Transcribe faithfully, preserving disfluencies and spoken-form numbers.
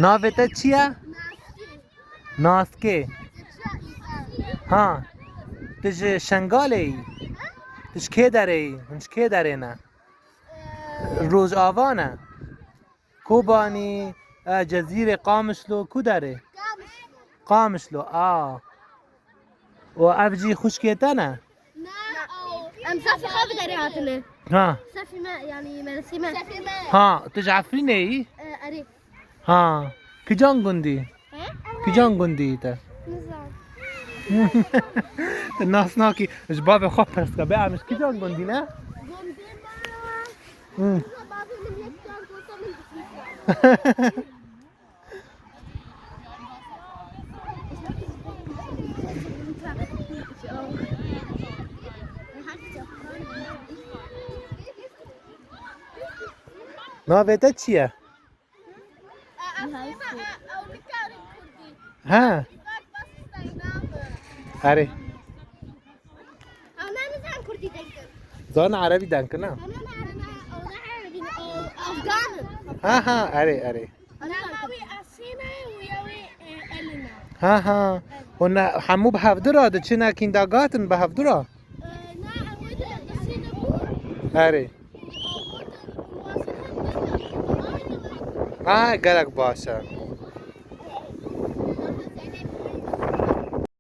Navê te çi ye? Naskê. Ha. Tu ji Şengalê yî? Tu ji kê derê yî? Hûn ji kê derê ne? Rojava ne? Kobanî, e, Cezîrê, Qamişlo, ku derê? Qamişlo, a. Û ev jî xwişkê te ne? Na, em sefî xwe bi derê hatine. Ha. Sefî me, yanî meresî me. Ha, tu ji Efrînê yî? E, erê. Ha. Kican gundî? He? Kican gundî te? Nizam. Tu nas nakî, ji bavê xwe pirs ke, be em ji kican gundî ne? Gundê me. Hı. Bavê min yek can gosa min dikî. Navê te çi ye? Ha. Erê. Zana Erebî deng kina? Ha ha, erê, erê. Ha ha. Hûn hemû bi hevdira diçine kindergarten bi hevdira? Erê. Ha, gelek baş e.